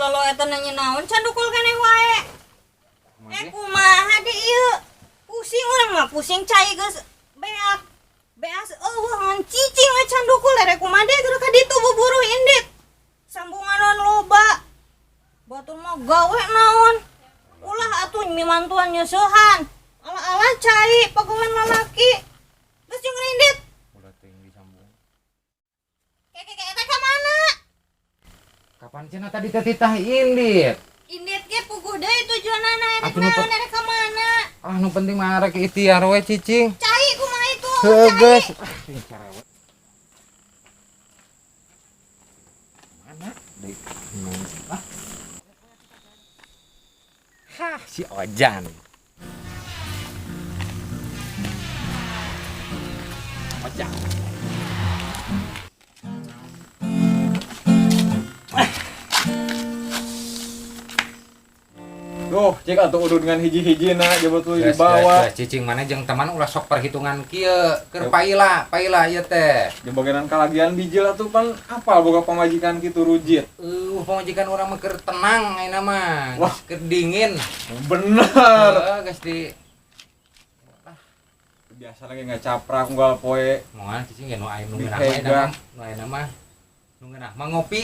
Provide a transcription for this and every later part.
Lolo eta nanya naon can dukul keneh wae. Eh, kumaha di ieu? Pusing urang mah, pusing cai geus beak. Beas euweuh ngan cicing we can dukul, rek kumaha deui kudu ka ditu buburu indit. Sambungan loba. Batur mah gawe naon? Ulah atuh mimantuan nyeusehan. Ala-ala cai pagawean lalaki. Geus jeung indit. Ulah teuing disambung. Keke keke eta ka mana? Kapan cenah tadi teh titah indit? Indit ge puguh deui tujuanana rek Atuh nu naon, rek ka mana? Ah, nu penting mah rek ikhtiar we, cicing. Cai kumaha itu? Heuh, Cai. Geus. Ah, ini cerewet. Mana? Deui. Ah. Hah, si Ojan. Ojan. Duh, cek atuh udud dengan hiji-hiji na jabat lu Geus, dibawa. geus, geus, cicing mana jeung teman ulah sok perhitungan kieu. Keur paila, paila ieu teh. Jeung bagian kalagian bijil atuh pan apal boga pamajikan kitu rujit. Pamajikan urang mah keur tenang ayeuna mah. Wah. Geus keur dingin. Bener. Heeh, geus di Biasa lagi nggak caprak unggal poe. Moal cicing ge nu aya nu Di ngeunah mah ayeuna hega. mah, nu ayeuna mah. Nu ngeunah mah ngopi.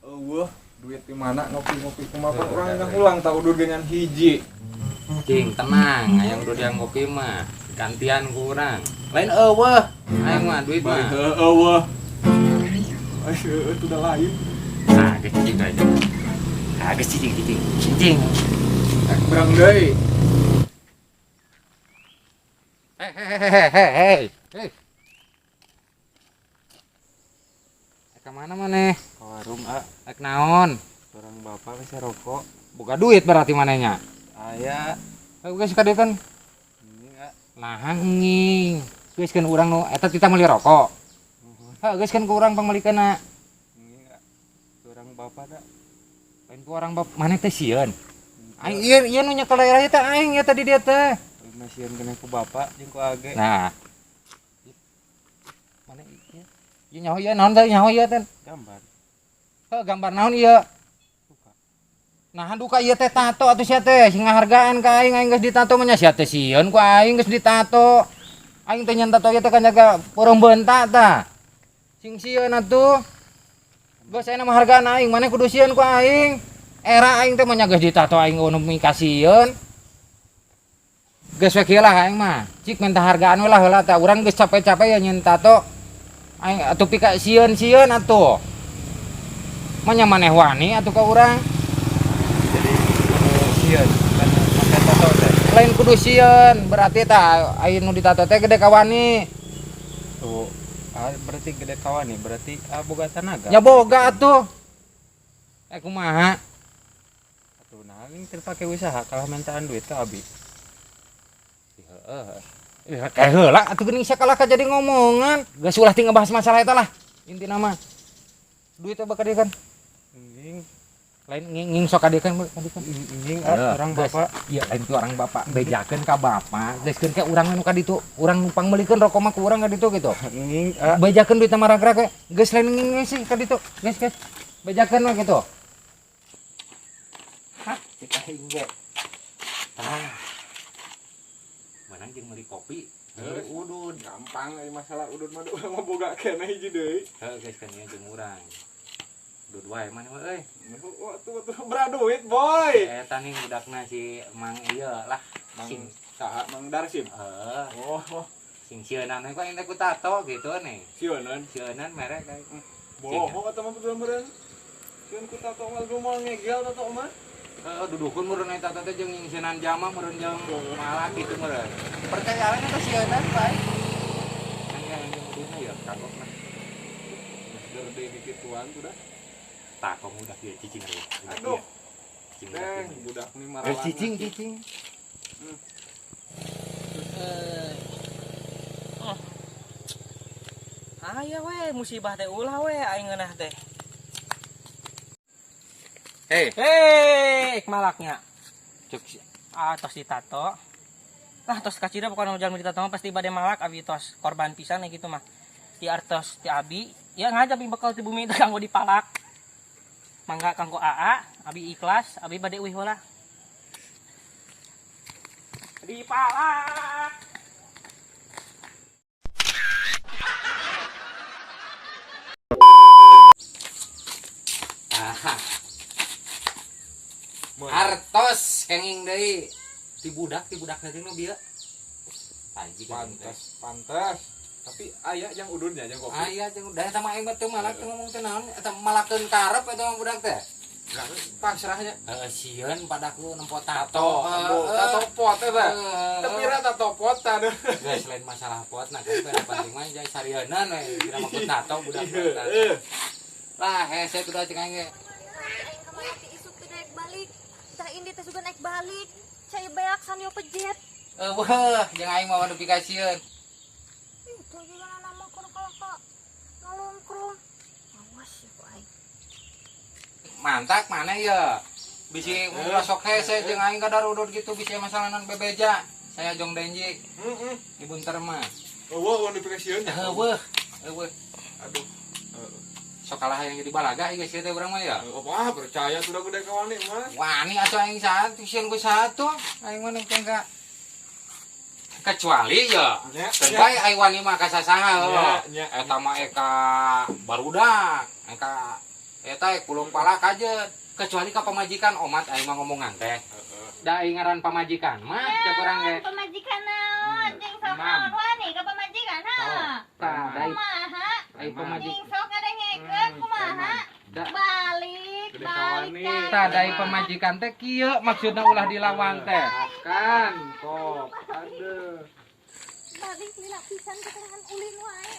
Eueuh, duit di mana ngopi-ngopi kumaha pan Heuh, urang udah, nggak ulang tak udud dengan hiji. Cing, tenang, hayang udah yang ngopi mah gantian ku urang. Lain eueuh, hayang mah duit Bari mah. heueuh eueuh. Aduh, itu udah lain. Nah, geus cicing aja. Nah, geus cicing cicing. Cicing. Berang deui. Hei, hei, hei, hei, hei. Ka mana maneh? Ke warung, ah. Rek naon? Orang bapak bisa rokok. Buka duit berarti manehnya. Aya. Geus ka dieu kan. Ini, ah. Nah, nging. Geus kan urang nu eta kita meuli rokok. Heuh, geus kan ku urang pangmeulikeunna. Ini, ah. Orang bapak da. Lain ku orang bapak maneh teh sieun. Aing ieu ieu nu nyekel daerah ieu teh aing ieu tadi dia teh. Masih kena ku bapak jeung ku age. Nah. Mana ieu? Ieu nyaho ieu naon teh nyaho ieu teh? Gambar. Heuh, gambar naon ieu? Duka. Nah, duka ieu teh tato atuh sia teh, sing ngahargaan ka aing, aing geus ditato mah nya sia teh sieun ku aing geus ditato. Aing teh nyen tato ieu teh kan jaga peureum beunta tah. Sing sieun atuh. Geus ayeuna mah hargaan aing, maneh kudu sieun ku aing. Era aing teh mah nya geus ditato aing nu mikasieun. Geus we kieu lah aing mah. Cik minta hargaan we lah heula tah. Urang geus capek-capek ya nyen tato. Aing atuh pika sieun-sieun atuh. Mah nya maneh wani atuh ka urang. Jadi sieun kan make tato teh. Lain kudu sieun, berarti tah aya nu ditato teh gede kawani. Tuh, ah, berarti gede kawani, berarti ah, boga tanaga. Nya boga atuh. Kumaha? Atuh nah ini terpakai usaha kalah mintaan duit ka abi. Heeh. Kayak heula atuh geuning sia kalah ka jadi ngomongan. Geus ulah ti ngebahas masalah eta lah. Intina mah duit teh bakal kan. Nging. Lain nging sok ka dieu kan, ka dieu kan. Nging, Heuh, ah, orang geus. bapak. Iya, lain ku orang bapak bejakeun ka bapak. Geuskeun ka urang nu ka ditu, urang nu pangmeulikeun rokok mah ku urang ka ditu gitu. Nging, ah. Bejakeun duit mah rag-rag we. Geus lain nging sih ka ditu. Geus, geus. Bejakeun we gitu. Hah, cek aing ge. Ah. Menang jeung meuli kopi. Heuh, udud. Gampang euy masalah udud mah urang mah boga keneh hiji deui. Heuh, geus kan ieu jeung urang. Udud wae maneh mah euy. Wah, tuh, tuh, berat duit, boy. Eta nih budakna si Mang ieu lah. Mang Sing saha? Mang Darsim. Heeh. Oh, oh. Sing sieunan we ku aing teh ku tato gitu nih. Sieunan. Sieunan merek aing. Bohong atuh mah betul meureun. Sieun ku tato mah lu mau ngegel tato mah. Heeh, duduhkeun meureun eta teh jeung sieunan jama meureun jeung malak gitu meureun. Percaya we eta sieunan bae. Kan yang jeung ududna ya kagok mah. Geus gede dikituan tuh dah. Tah, kamu udah dia cicing deh. Udah Aduh. dia. Cicing udah Neng, dia. budak nih Eh, maralang. cicing, cicing. Oh. Aya we musibah teh ulah we aing ngeunah teh. Hei. Hei, malaknya. Cek si- Ah, tos ditato. Lah tos kacida bukan jalmi ditato mah pasti bade malak abi tos korban pisan gitu mah. Di artos ti abi, ya ngajak bi bekal ti bumi teh kanggo dipalak. Mangga kanggo AA, abi ikhlas, abi bade uih heula. Dipalak. Ah. Artos kenging deui. Ti budak leutik nu bieu. Anjing. Pantes, pantes. Tapi aya yang udunnya yang kopi. Aya jeung da eta mah aing mah teu malak teu ngomong teh naon eta malakeun karep eta mah budak teh. Pasrahnya. Heeh, sieun padaku nempo tato. Tato pot eta. Tapi ra tato pot aduh. Geus lain masalah pot nah kan penting mah jang sarieuna we kira mah tato budak Heeh. Lah hese kudu cek aing ge. Aing kamari ti isuk teh naik balik. Tah indi teh sugan naik balik. Cai beak sanyo pejet. Eueuh, jeung aing mah nepi ka sieun. Itu juga nama keur kalaka ngalungkrung. Awas ya ku aing. Mantak mana ya? Bisi ulah sok hese jeung aing kadarudut gitu bisi masalah non bebeja. Saya jong denji Heeh. di bunter mah. Eueuh nepi ka sieun. Eueuh, eueuh. Aduh. Sok kalah yang jadi balaga ieu geus teh urang mah ya. Wah, percaya sudah gede kawani mah. Wani atuh aing satu sieun ku satu. Aing mah nengkeng ka kecuali ya. Nya, Terbaik aing wani mah ka sasaha heuh. Nya, nya. Eta mah eka barudak, eka eta kuluk pala kajeun. Kecuali ka pamajikan omat aing mah ngomongan teh. Da aing ngaran pamajikan mah cek urang ge. Pamajikan naon jeung sok Imam. naon wani ka pamajikan ha. Tah, da Kumaha? aing pamajikan. Jeung sok ngadengekeun kumaha? Da Balik, Gede balik. kawani. tah da aing pamajikan teh kieu maksudna ulah dilawang teh. Kan kok. Aduh. Balik lila pisan keterangan ulin wae.